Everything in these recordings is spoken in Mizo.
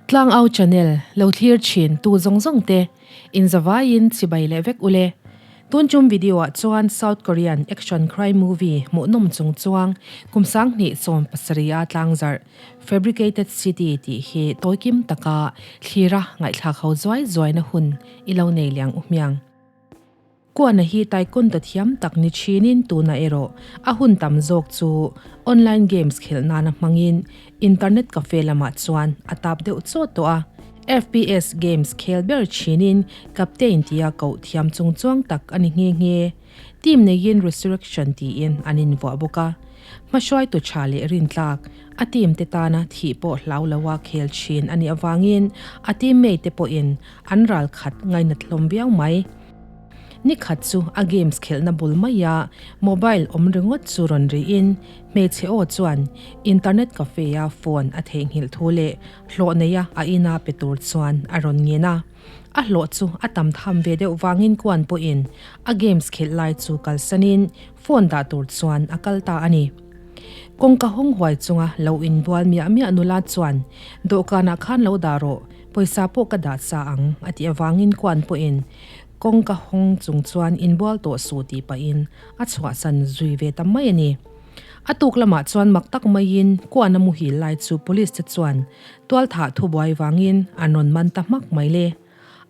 Tlangau channel lo thlir thin tu zawng zawng te in zavaiin chibai leh vek ule. Tun tum video ah chuan South Korean action crime movie hmuhnawm chung chuang kum 2017 a tlangzarh Fabricated City tih hi tawikim taka thlira ngaihthlak ho zuai zuaina hun i lo nei liang u hmiang. Kuana hi taekwondo thiam tak ni thinin tuna erawh a hun tam zawk chu online games khelh nana hmangin internet cafe lamah chuan a tap deuh chawt tawh a. FPS games khel ber thinin captain tia koh thiam chung chuang tak a ni nghe nghe. Team neiin Resurrection tiin an invuah bawk a. Hmahruaitu tha leh rintlak, a team te tana thih pawh hlau loa khel thin a nih avangin a teammate te pawhin an ralkhat ngainat hlawm viau mai. Ni khat chu a games khelhna bul maia mobile awm ringawt chu rawn riin hmeichhe aw chuan internet cafe a phone a theihnghilh thu leh hlawh neia a ina pe tur chuan a rawn ngen a. A hlawh chu a tam tham ve deuh vangin kuan pawhin a games khelh lai chu kalsanin phone dah tur chuan a kal ta a ni. Kawngka hawng huai chunga lo inbual miah miah nula chuan dawhkanah khan lo dah rawh, pawisa pawh ka dah sa ang a tih avangin kuan pawhin kawngka hawng chung chuan inbual tawh suh tih pahin a chhuahsan zui ve ta mai a ni. A tuk lamah chuan mak tak maiin kuana muhil lai chu police te chuan tualthah thubuai vangin an rawn man ta hmak mai le.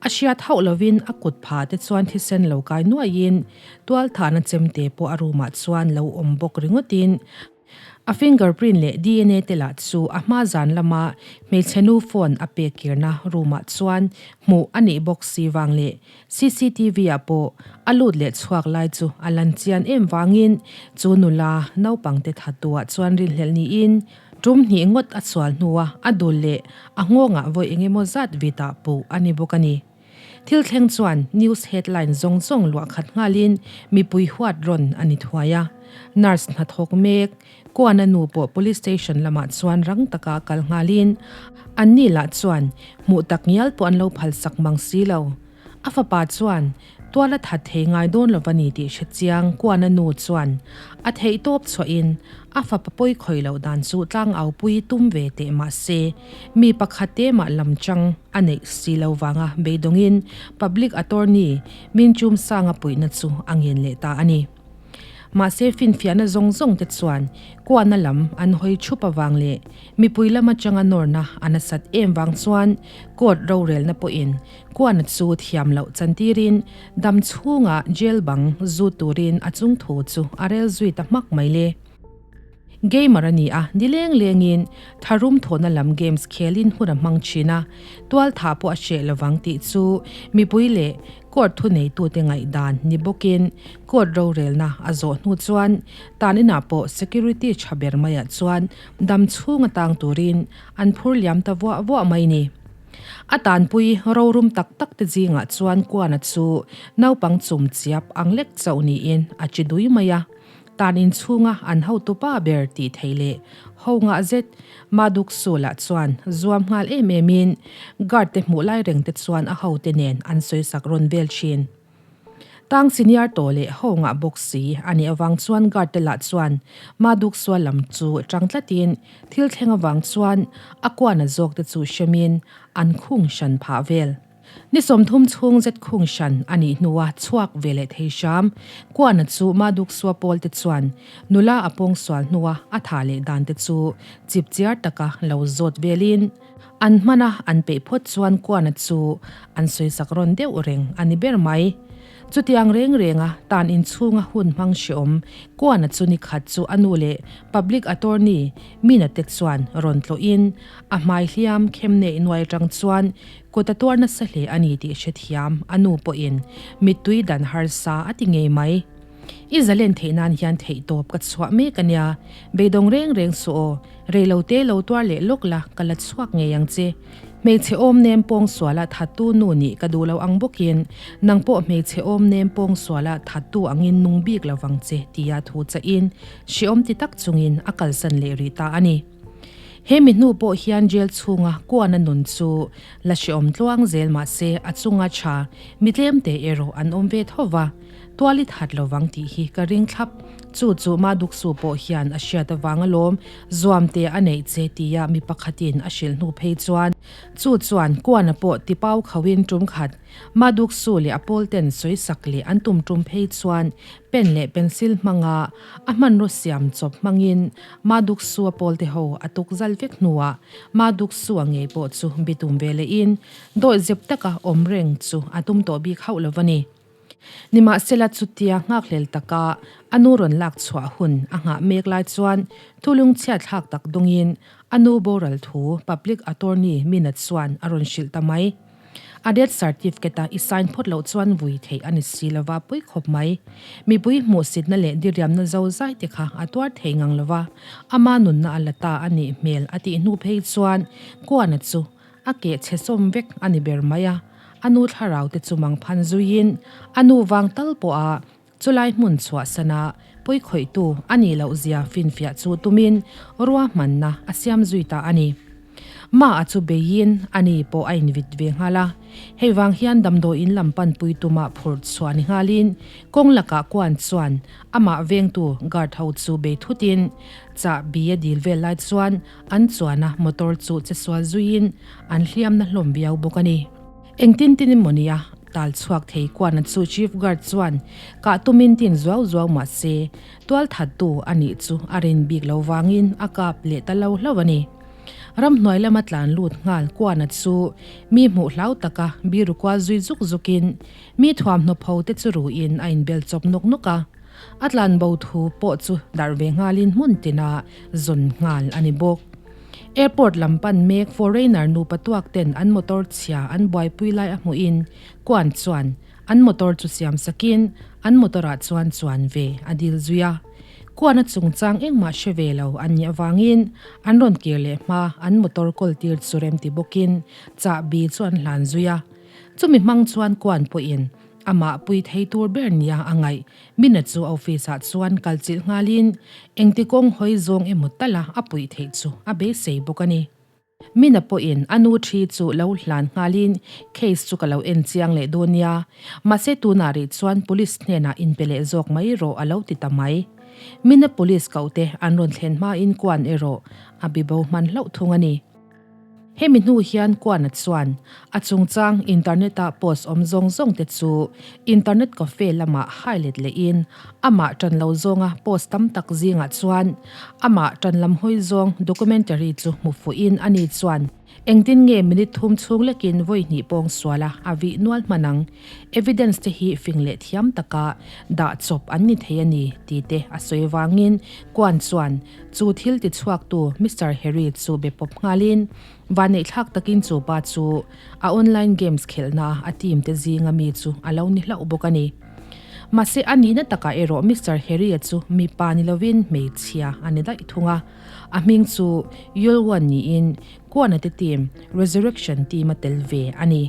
A hriat hauh lovin a kut pha te chuan thisen lo kai nuaiin tualthahna chemte pawh a room ah chuan lo awm bawk ringawtin a fingerprint leh DNA te lah chu a hma zan lama hmeichhe nu phone a pek kirna room ah chuan hmuh a nih bawk si vang leh CCTV ah pawh a lut leh chhuak lai chu a lan chian em vangin chu nula naupang te thattu ah chuan rinhlelh niin tum hnih ngawt a chhual hnua a dul leh a nghawngah vawi eng emaw zat vitah puh a ni bawk a ni. Thil thleng chuan news headline zawng zawng luah khat nghalin mipui huat rawn a ni thuai a. Nurse hnathawk mek Kuana nu pawh police station lamah chuan rang taka kal nghalin anni lah chuan hmuh tak ngial pawh an lo phalsak mang si lo. A fapa chuan tual a that thei ngai dawn lo va ni tih hre chiang Kuana nu chuan a theih tawp chhuahin a fapa pawi khawi loh dan chu tlangaupui tum ve teh mah se mi pakhat te mah lam chang a neih si lo vanga beidawngin public attorney Min Chum Sanga puihna chu a ngen leh ta a ni. Mahse finfiahna zawng zawng te chuan kuahna lam an hawi thup avang leh mipui lam atanga nawrna a nasat em vang chuan court rorelna pawhin kuahna chu thiam loh chantirin dam chhunga jail bang zut turin a chungthu chu a rel zui ta hmak mai le. Gamer a ni a, nileng lengin tharum thawhna lam games khelin hun a hmang thin a, tual thah pawh a hreh lovang tih chu mipui leh court thuneitute ngaihdan ni bawkin court rorelna a zawh hnu chuan tan inah pawh security tha ber maiah chuan dam chhung atang turin an phur liam ta vuah vuah mai ni. A tanpui rorum tak tak te zingah chuan Kuana chu naupang chum chiap ang lek chauh niin a chi dui mai a. Tan inchhunga an hotu pa ber tih theih leh ho ngah zet Maduk Sulah chuan zuam nghal em em in guard te hmuh lai reng te chuan a hote nen an sawisak rawn vel thin. Tang senior tawh leh ho ngah bawk si a nih avang chuan guard te lah chuan Maduk Sual lam chu tang tlatin thil thleng avang chuan a kuana zawk te chu hremin an khung hran phah vel. Ni 30 chhung zet khung hran a nih hnua chhuak ve leh thei hram. Kuana chu Maduk Suapawl te chuan nula a pawngsual hnua a thah leh dan te chu chipchiar taka lo zawt velin an hmana an peih phawt chuan Kuana chu an sawisak rawn deuh reng a ni ber mai. Chutiang reng renga tan inchhunga hun hmang hreawm Kuana chu ni khat chu a nu leh Public Attorney Mina te chuan rawn tlawhin a hmai hliam khem neih nuai atang chuan Kut a tuar nasa hle a ni tih hrethiam a nu pawhin mittui dan harsa a ti ngei mai. I zalen theih nan hian theihtawp ka chhuah mek a nia, beidawng reng reng suh aw, reilote lo tuar leh lawk la ka la chhuak ngei ang che. Hmeichhe awm nem pawng suala thattu nu nih ka duh lo ang bawkin nang pawh hmeichhe awm nem pawng suala thattu angin nung bik lo vang che tia thu chahin hreawm ti tak chungin a kalsan leh rih ta a ni. He mi hnu pawh hian jail chhunga kuana nun chu la hreawm tluang zel mah se a chunga tha mi tlemte erawh an awm ve tho va, tual i that lovang tih hi ka ring thlap. Chu chu Maduksu pawh hian a hriat avang alawm zuamte a neih che tia mi pakhatin a hrilh hnu phei chuan chu chuan Kuana pawh tipau khauhin tum khat Maduksu leh a pawlten sawisak leh an tum tum phei chuan pen leh pencil hmanga a hmanraw siam chawp hmangin Maduksu a pawlte ho a tuk zal vek hnuah Maduksu a ngei pawh chu bitum ve lehin dawihzep taka awm reng chu a tum tawh bik hauh lo a ni. Nimahsela chutia nghakhlel taka a nu rawn lak chhuah hun a nghah mek lai chuan thulung chhiatthlak tak dawngin a nu boral thu Public Attorney Mina chuan a rawn hrilh ta mai. A death certificate-a i sign phawt loh chuan vui theih a ni si lova pui khawp mai. Mipui hmuhsitna leh diriamna zo zai te kha a tuar thei ngang lova, ama nunna a la ta a nih hmel a tih hnu phei chuan Kuana chu A keh chhe sawm vek a ni ber mai a, a nu thlarau te chu mang phan zuiin a nu vang tal pawha chulai hmun chhuahsana pawikhawihtu a nih loh zia finfiah chu tumin ruahmanna a siam zui ta a ni. Ma a chu beiin a ni pawh a invit ve nghal a, hei vang hian damdawiin lam panpui tuma phurh chhuah ni nghalin kawng lakah kuan chuan amah vengtu guard ho chu bei thutin chahbi a dil vel lai chuan An chuana motor chu che sual zuiin an hliamna hlawm viau bawk a ni. Engtin tin emaw nia tal chhuak thei kuana chu Chief Guard chuan kah tumin tin zuau zuau mah se tualthattu a nih chu a rin bik lo vangin a kap leh ta lo hlauh a ni. Ramhnuai lama tlan lut nghal kuana chu mi hmuh hlau taka biru kual zui zuk zukin mi thuamhnaw pho te chu ruin a inbel chawp nawk nawk a. A tlan bo thu pawh chu darh ve nghalin hmun tina zawn nghal a ni bawk. Airport lam pan mek foreigner nupa tuak ten an motor chhia an buaipui lai a hmuhin Kuan chuan an motor chu siam sakin an motor ah chuan chuan ve a dil zui a. Kuan a chungchang engmah hre ve lo an nih avangin an rawn kir leh hma an motor kawl tir chu remti bawkin chahbi chu an hlan zui a. Chumi hmang chuan Kuan pawhin Amah pui thei tur ber nia a ngaih. Mina chu office ah chuan kal chilh nghalin engti kawng hawi zawng emaw tala a puih theih chu a beisei bawk a ni. Mina pawhin a nu thi chu lo hlan nghalin case chu ka lo en chiang leh dawn nia, mahse tunah rih chuan police hnenah inpe leh zawk mai rawh a lo ti ta mai. Mina police kohte an rawn thlen hmain kuan erawh a bibo hman hlauh thung a ni. Hemi hnu hian Kuana chuan a chungchang internet-a post awm zawng zawng te chu internet cafe lamah highlight lehin amah tan lo zawnga post tam tak zingah chuan amah tan lam hawi zawng documentary chu hmu fuhin ani chuan engtin nge minute thum chhung lekin vawi hnih pawng suala a vih nual hman ang evidence te hi fing leh thiam taka dah chawp an ni thei a ni tih te a sawi vangin Kuan chuan Chu thil tichhuaktu Mister Harry chu be pawp nghalin, vanneihthlak takin chu pa chu a online games khelhna a team te zinga mi chu a lo ni hlauh bawk a ni. Mahse a nihna takah erawh Mister Harry-a chu mipa ni lovin hmeichhia a ni daih thung a. A hming chu Yulwan niin Kuana te team Resurrection team a tel ve a ni.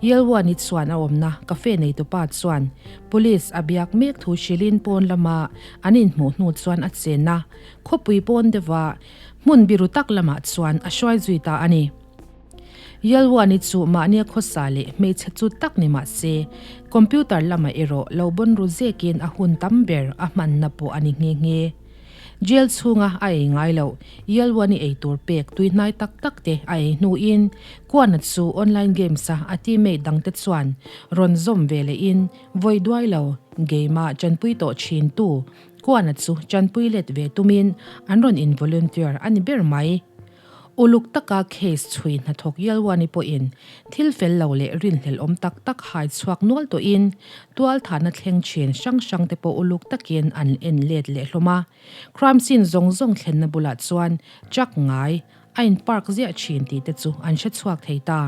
Yelwani chuan a awmna cafe neitupa chuan police a biak mek thu hrilhin pawn lama an inhmuh hnu chuan a chen a, khawpui pawn deuha hmun biru tak lamah chuan a hruai zui ta a ni. Yelwani chu mahnia khawsa leh hmeichhe chu tak ni mah se, computer lamah erawh lo bawn ru zekin a hun tam ber a hmanna pawh a ni nghe nghe. Jail chhunga a ei ngai loh, Yelwani ei tur pek tuihnai tak tak te a ei hnuin Kuana chu online games-a a teammate dangte chuan rawn zawm ve lehin vawi duai lo game-a chanpui tawh thintu Kuana chu chanpui let ve tumin an rawn in-volunteer a ni ber mai. Uluk taka case chhui hnathawk Yelwani pawhin thil fel lo leh rinhlelh awm tak tak hai chhuak nual tawhin tualthahna thleng thin hrang hrang te pawh uluk takin an en let leh hlawm a. Crime scene zawng zawng thlenna bulah chuan truck ngai a in park ziah thin tih te chu an hre chhuak thei ta.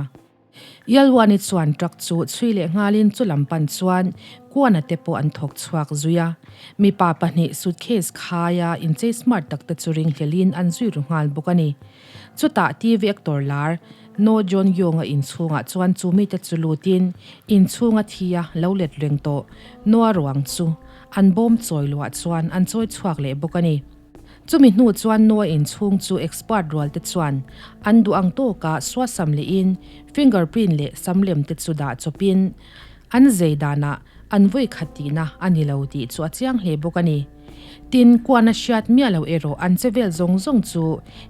Yalwani chuan truck chu chhui leh nghalin chu lam pan chuan Kuana te pawh an thawk chhuak zui a. Mipa pahnih suitcase khaia inchei smart tak te chu ringhlelin an zui ru nghal bawk a ni. Chutah TV actor lar No John Young-a inchhungah chuan chu mite chu lutin inchhunga thi a lo let reng tawh Noa ruang chu an bawm chawi luah chuan an chawi chhuak leh bawk a ni. Chumi hnu chuan Noa inchhung chu expert rual te chuan an duh ang tawka suasam lehin fingerprint leh samlem te chu dah chawpin an zei danah an vawi khat tihna a ni lo tih chu a chiang hle bawk a ni. Tin, kuan a hriat miah lo erawh an che vel zawng zawng chu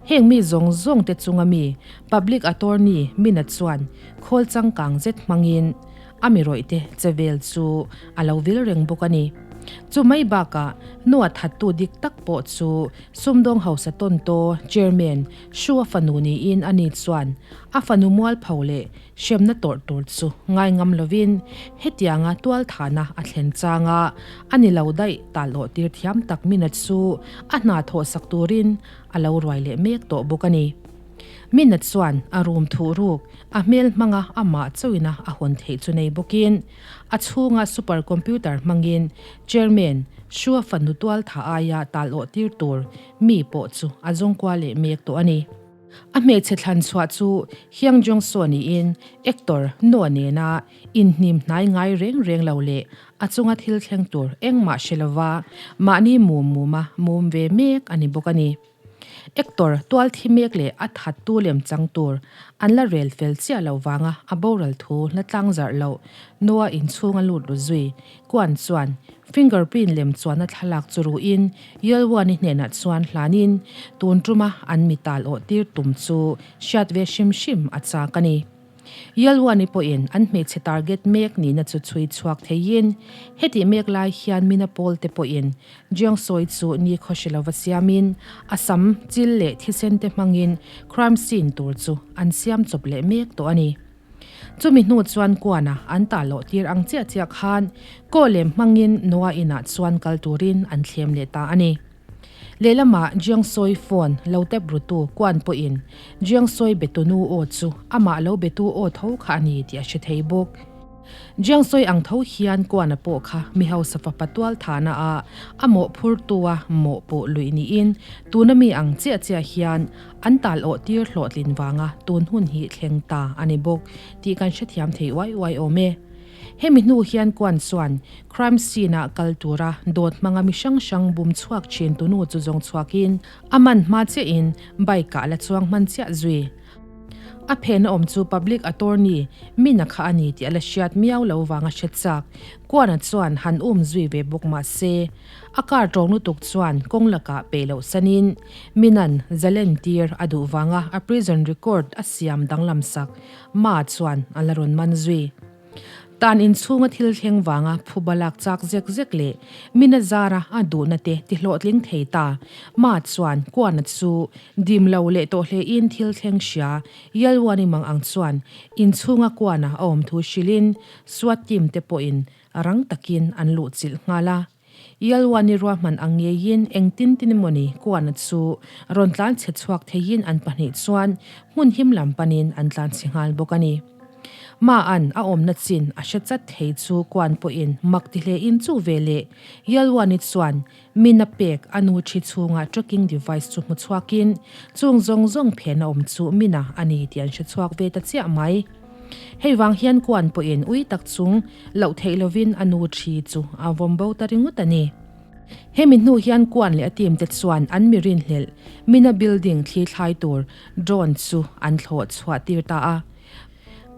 heng mi zawng zawng te chunga mi Public Attorney Mina chuan khawl changkang zet hmangin a mi rawih te che vel chu a lo vil reng bawk a ni. Chu mai bakah Noah thattu dik tak pawh chu sumdawng hausa tawntaw Chairman Shu-a fanu niin ani chuan a fanu mualpho leh Hremna tawrh tur chu ngai ngam lovin hetianga tualthana a thlen changa a ni lo daih tal awh tir thiam tak Mina chu a hna thawh sak turin a lo ruai leh mek tawh bawk a ni. Mina chuan a room thuh ruk a hmel hmanga amah chauhina a hawn theih chu nei bawkin a chhunga super computer hmangin Chairman Shua fanu tualtha aia tal awh tir tur mi pawh chu a zawng kual leh mek tawh a ni. A hmeichhe thlan chhuah chu Hyang Jong Soo niin actor Noah nena inhnim hnai ngai reng reng lo leh a chunga thil thleng tur engmah hre lova mahni mum muma mum ve mek a ni bawk a ni. Actor tual thi mek leh a thattu lem chang tur an la rel fel chiah loh vanga a boral thu la tlang zarh loh Noah inchhung a lut ru zui Kuan chuan fingerprint lem chuanna thlalak chu ruhin Yelwani hnenah chuan hlanin tun tuma an mi tal awh tir tum chu hriat ve hrim hrim a chak a ni. Yelwani pawhin an hmeichhe target mek nihna chu chhui chhuak theiin hetih mek lai hian Mina Pawl te pawhin Jiang sawi chu nikhaw hre lova siamin a sam, chil leh thisen te hmangin crime scene tur chu an siam chawp leh mek tawh a ni. Chumi hnu chuan Kuana an tah loh tir ang chiah chiah khan kaw lem hmangin Noah inah chuan kal turin an thlem leh ta a ni. Lehlamah Jiangsawi phone lo tap rutu Kuan pawhin Jiangsawi betunu aw chu amah lo betu aw tho kha a ni tih a hre thei bawk. Jiangsawi ang tho hian Kuana pawh kha mi hausa fapa tual thahna ah a mawhphurtu a mawhpuh luih niin tuna mi ang chiah chiah hian An tal awh tir hlawhtlin vanga tun hun hi thleng ta a ni bawk tih kan hrethiam thei uai uai awm e. Hemi hnu hian Kuan chuan crime scene ah kal tura dawt hmanga mi hrang hrang bum chhuak thin tunu chu zawng chhuakin a man hma chiahin bike ah la chuang hman chiah zui. A phen a awm chu public attorney Mina kha a ni tih a la hriat miau lo vanga hre chak Kuana chuan han um zui ve bawk mah se A car tawng lutuk chuan kawng lakah peih loh sanin Minan zalen tir a duh vanga a prison record a siam danglam sak Ma chuan a la rawn man zui. Tan inchhunga thil thleng vanga phuba lak chak zek zek leh Mina zara a duhna te ti hlawhtling thei ta Ma chuan Kuana chu dim lo leh tawh hlein thil thleng hria Yalwani mang ang chuan inchhunga Kuana a awm thu hrilhin SWAT team te pawhin Rang takin an luh chilh nghal a. Yalwani ruahman ang ngeiin engtin tin emawni Kuana chu rawn tlan chhe chhuak theiin an pahnih chuan hmun him lam panin an tlan chhe nghal bawk a ni. Ma'an a awmna chin a hre chat thei chu Kuan pawhin mak ti hlein chu veleh Yalwani chuan min a pek a nu thi chhunga tracking device chu hmu chhuakin chung zawng zawng phen a awm chu mina a ni tih an hre chhuak ve ta chiah mai. Hei vang hian Kuan pawhin ui tak chung loh theih lovin a nu thi chu a vawm bo ta ringawt a ni. Hemi hnu hian Kuan leh a team te chuan an mi rinhlelh Mina building thli thlai tur drone chu an thlawh chhuah tir ta a.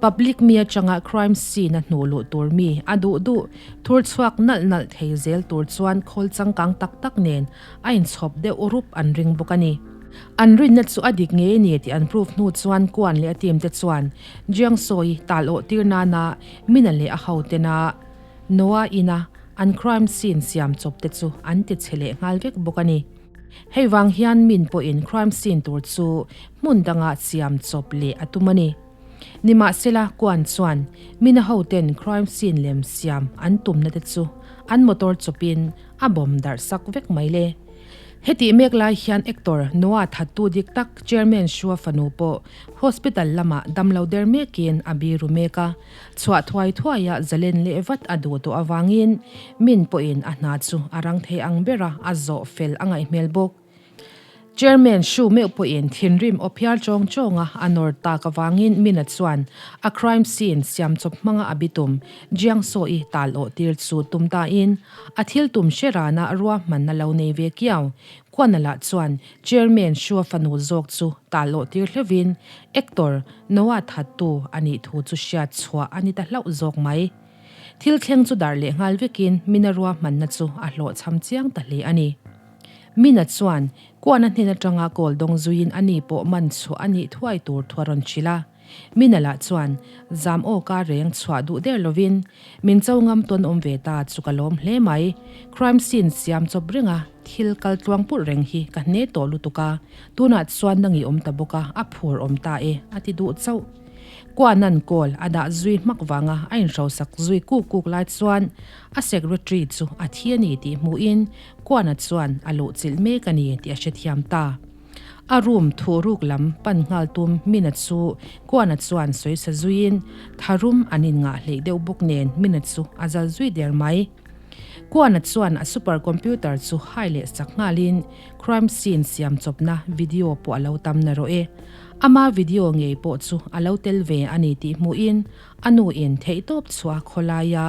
Public mi atanga crime scene a hnuh luh tur mi a duh duh thur chhuak nalh nalh thei zel tur chuan khawl changkang tak tak nen a inchhawp deuh rup an ring bawk a ni. An rinna chu a dik ngei a ni tih an proof hnu chuan Kuan leh a team te chuan Jiang Sawi tal awh tir nana Mina leh a hotena Noah ina an crime scene siam chawp te chu an ti chhe leh nghal vek bawk a ni. Hei vang hian Min pawhin crime scene tur chu hmun danga siam chawp leh a tum a ni. Nimahsela Kuan chuan Mina hoten crime scene lem siam an tumna te chu an motor chawpin a bomb darh sak vek mai le. Hetih mek lai hian actor Noah thattu dik tak Chairman Shua fanu pawh hospital lamah damlo der mekin a biru mek a, chhuah thuai thuaia zalen leh vat a duh tawh avangin Min pawhin a hna chu a rang thei ang bera a zawh fel a ngaih hmel bawk. Chairman Shu meuh pawhin thinrim aw phiar chawng chawnga a nawr tak avangin Mina chuan a crime scene siam chawp hmanga a bitum Jiang Saw-i tal awh tir chu tum tain a thil tum hre rana ruahmanna lo nei ve kiau. Kuana lah chuan Chairman Shua fanu zawk chu tal awh tir hleuhin actor Noah thattu a nih thu chu hriat chhuah a ni ta hlauh zawk mai. Thil thleng chu darh leh nghal vekin Mina ruahmanna chu a hlawhchham chiang ta hle a ni. Mina chuan Kuana hnen atanga kawl dawng zuiin a ni pawh man chhuah a nih thuai tur thu a rawn hrilh a. Mina lah chuan zam awka reng chhuah duh der lovin, Min cho ngam tawn awm ve ta chu ka lawm hle mai. Crime scene siam chawp renga thil kal tluang purh reng hi ka hne tawh lutuk a, tunah chuan nang i awm ta bawk a, a phur awm ta e, a ti duh chauh. Kuanan kawl a dah zui hmak vanga a inhrosak zui kuk kuk lai chuan a secretary chu a thi a ni tih hmuhin Kuana chuan a luhchilh mek a ni tih a hrethiam ta. A room thuhruk lam pan nghal tum Mina chu Kuana chuan sawi sa zuiin tharum an inngah hleih deuh bawk nen Mina chu a zal zui der mai. Kuana chuan a super computer chu hai leh sak nghalin crime scene siam chawpna video pawh a lo tam narawh e. Ama video ngei pawh chu a lo tel ve a ni tih hmuhin a nu in theihtawp chhuah khawlaia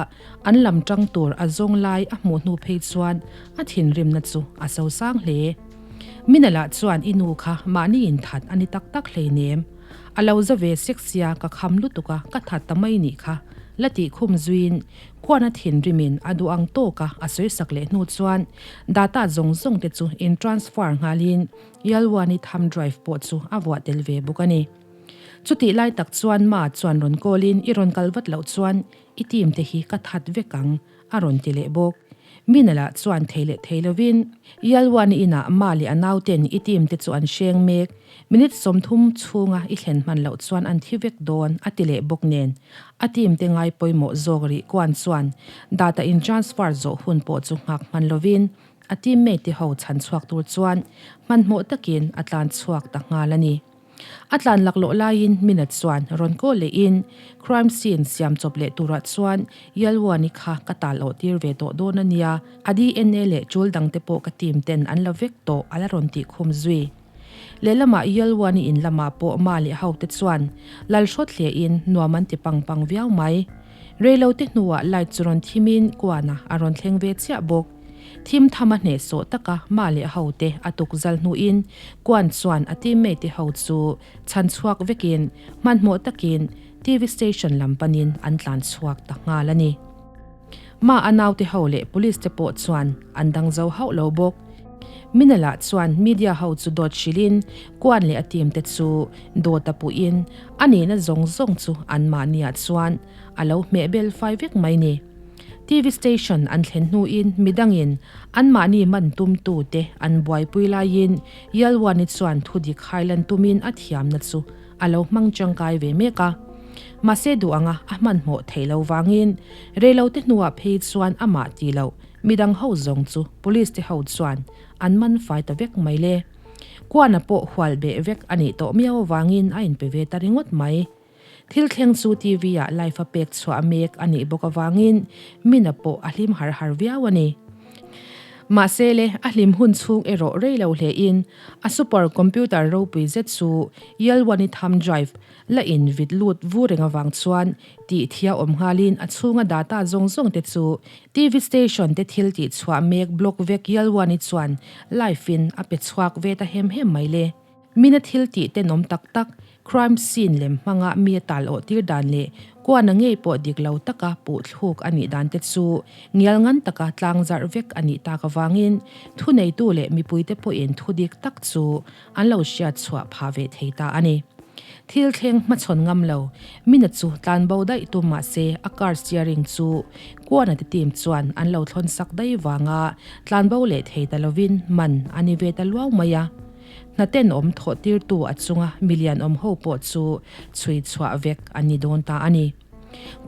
an lam tang tur a zawng lai a hmuh hnu phei chuan a thinrimna chu a sosang hle. Mina lah chuan i nu kha mahni in that a ni tak tak hleinem. A lo za ve sek sia ka kham lutuk a ka that ta mai nih kha la tih khum zuiin Khuana thinrimin a duh ang tawka a sawisak leh hnu chuan data zawng zawng te chu in transfer nghalin Yalwani thumb drive pawh chu a vuah tel ve bawk a ni. Chutih lai tak chuan Ma chuan rawn call in i rawn kal vat loh chuan i team te hi ka that vek ang a rawn ti leh bawk. Mina lah chuan thei leh thei lovin Yalwani inah Ma leh a nauten i team te chu an hreng mek Minute 30 chhunga i thlen hman loh chuan an thi vek dawn a ti leh bawk nen a team te ngai pawimawh zawk rih kuan chuan data in transfer zawh hun pawh chu nghak hman lovin a teammate te ho chhan chhuak tur chuan hmanhmawh takin a tlan chhuak ta nghal a ni. A tlan laklawh laiin Minute chuan rawn call lehin crime scene siam chawp leh turah chuan Yalwani kha ka tal awh tir ve tawh dawn a nia, a DNA leh tul dangte pawh ka team ten an la vek tawh a la rawn tih khum zui. Lehlamah Yalwani in lamah pawh Ma leh Hau te chuan lal hrawt hlein nuam an ti pang pang viau mai. Reilo te hnuah light chu rawn thimin Kuana a rawn thleng ve chiah bawk. Thim tham a hnehsawh taka Ma leh Hau te a tuk zal hnuin Kuan chuan a teammate te ho chu chhan chhuak vekin hmanhmawh takin TV station lam panin an tlan chhuak ta nghal a ni. Ma a naute ho leh police te pawh chuan an dang zo hauh lo bawk. Minala chuan media ho chu dawt hrilhin Kuan leh a team te chu dawt a puhin a nihna zawng zawng chu anmahniah chuan a lo hmehbel fai vek mai ni. TV station an thlen hnuin midangin anmahni man tumtu te an buaipui laiin Yalwani chuan thudik hailan tumin a thiamna chu a lo hmang tangkai ve mek a. Mahse duh anga a hmanhmawh theih lo vangin reilote hnuah phei chuan amah ti loh midang ho zawng chu police te ho chuan an man fai ta vek mai le. Kuana pawh hual beh vek a nih tawh miau avangin a inpe ve ta ringawt mai. Thil thleng chu TV ah live a pek chhuah mek a nih bawk avangin Mina pawh a hlim har har viau a ni. Mahse le, a hlim hun chhung erawh rei lo hlein a super computer ropui zet chu Yalwani thumb drive la in vit lut vu reng avang chuan tih thia awm nghalin a chhunga data zawng zawng te chu TV station te thil tih chhuah mek block vek Yalwani chuan live in a pe chhuak ve ta hem hem mai le. Mina thil tih tenawm tak tak, crime scene lem hmanga mi a tal awh tir dan leh kuana ngei pawh dik lo taka puh thluk a nih dan te chu ngial ngan taka tlang zarh vek a nih tak avangin thuneitu leh mipuite pawhin thu dik tak chu an lo hriat chhuah phah ve thei ta a ni. Thil thleng hmachhawn ngam lo, Mina chu tlanbo daih tum mah se a car steering chu kuana te team chuan an lo thlawn sak daih vanga tlanbo leh thei ta lovin man a ni ve ta luau mai a. Hnaten awm thawh tirtu a chunga milian awm ho pawh chu chhui chhuah vek an ni dawn ta a ni.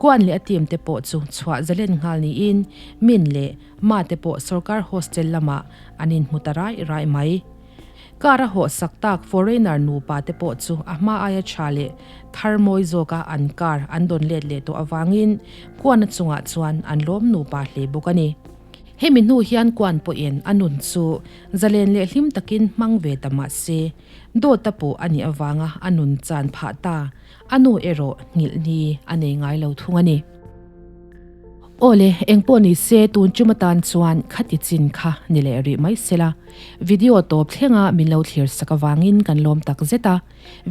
Kuan leh a team te pawh chu chhuah zalen nghal niin Min leh Ma te pawh sorkar hostel lamah an inhmu ta raih raih mai. Car a hawh sak tak foreigner nupa te pawh chu a hma aia tha leh thar mawi zawka an car an dawn let leh tawh avangin Kuana chungah chuan an lawm nupa hle bawk a ni. Hemi hnu hian Kuan pawhin a nun chu zalen leh hlim takin hmang ve ta mah se, dawta pawh a nih avanga a nun chan phah ta, a nu erawh nghilh ni a nei ngai lo thung a ni. Aw le, engpawh ni se tun chum atan chuan khati chin kha ni leh rih mai sela, video tawp thlenga min lo thlir sak avangin kan lawm tak zet a,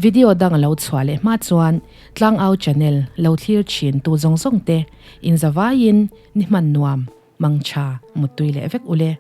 video dang a lo chhuah leh hma chuan Tlangau channel lo thlir thin tu zawng zawng te inzavaiin ni hman nuam, mangtha, muttui leh vek ule.